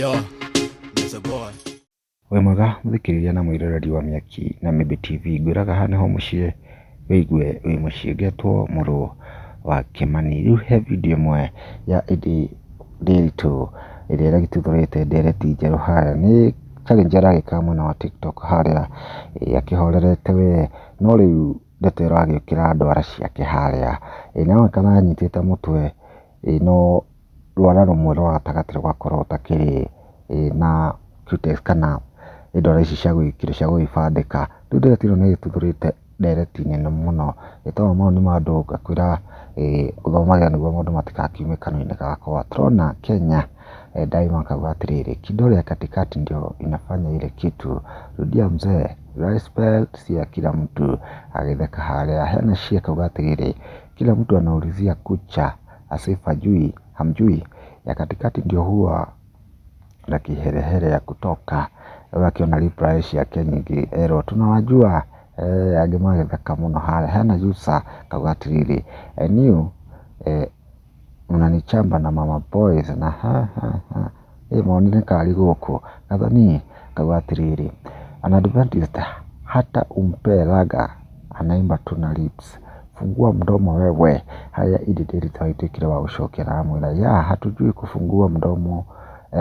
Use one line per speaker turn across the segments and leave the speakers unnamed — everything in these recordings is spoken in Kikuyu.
Yo, Mr. Boy.
Wĩ mwega mũthikĩrĩria na mwĩroreri wa Mĩaki na Mĩmbi TV, ngwĩraga haha nĩho mũciĩ wĩigue wĩ mũciĩ, ngetwo mũrũ wa Kĩmani. Rĩu he video ĩmwe ya Edday Ndiritu ĩrĩa ĩragĩtuthũrĩte ndereti njerũ harĩa, nĩ challenge aragĩka mwena wa TikTok harĩa akĩhorerete we, no rĩu ndeto ĩragĩũkĩra ndwara ciake harĩa, nĩ aronekana anyitĩte mũtwe no rwara rũmwe rwa gatagatĩ rũgakorwo rũtakĩrĩ na cutex kana ndwara ici cia gwĩkĩrwo cia gũgĩbandĩka. Rĩu ndereti ĩno nĩ ĩgĩtuthũrĩte ndereti nene mũno, nĩ tondũ mau nĩ maũndũ ngakwĩra gũthomagĩra nĩguo maũndũ matikakiume kanua-inĩ gakwa. Tũrona Kenya Daima akauga atĩrĩrĩ, kidole ya katikati ndio inafanya ile kitu, rudia mzee, dry spell si ya kila mtu, agĩtheka harĩa. Hena Shi akauga atĩrĩrĩ, kila mtu anaulizia kucha asifajui hamjui, ya katikati ndio huwa na kiherehere ya kutoka. Rĩu akĩona reply ciake nyingĩ erwo tunawajua, angĩ magĩtheka mũno harĩa. Hena Yusa akauga atĩrĩrĩ, I knew mnanichamba na mama boys na ha ha ha, ĩ monire karĩ gũkũ. Gathoni akauga atĩrĩrĩ, an Adventist hata umpe raga anaimba tu na lips, fungua mdomo wewe. Harĩa Edday Ndiritu agĩtuĩkire wa gũcokia na amwĩra ya hatujui kufungua mdomo,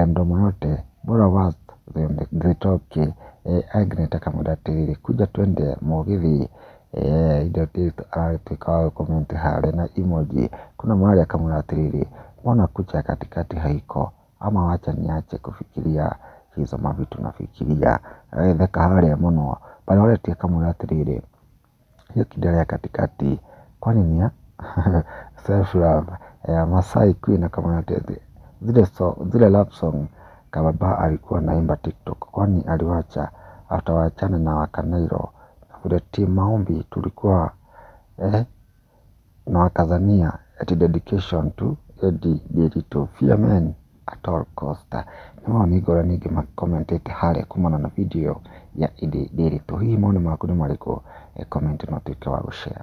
mdomo yote bora words zitoke. Agnes akamwĩra atĩrĩrĩ, kuja twende mũgithi. Edday Ndiritu aragĩtuĩka wa gũ comment harĩa na emoji. Kuna mahali akamwĩra atĩrĩrĩ, mbona kucha ya katikati haiko, ama wacha niache kufikiria hizo mavitu nafikiria. Agagĩtheka harĩa mũno. Violet akamwĩra atĩrĩrĩ, hiyo kidole ya katikati kwani ni ya self love. Masai Queen akamwĩra atĩrĩrĩ, zile, so, zile love song kababa alikuwa naimba TikTok kwani aliwacha after waachane na Wakanairo na vile team maombi tulikuwa na wakazania ati dedication to Edday Ndiritu fear men at all cost. Nĩ mawoni ngũrani ingĩ makomentĩte harĩa kumana na video ya Edday Ndiritu. Hihi mawoni maku nĩ marĩkũ? Comment na ũtuĩke wa gũshare.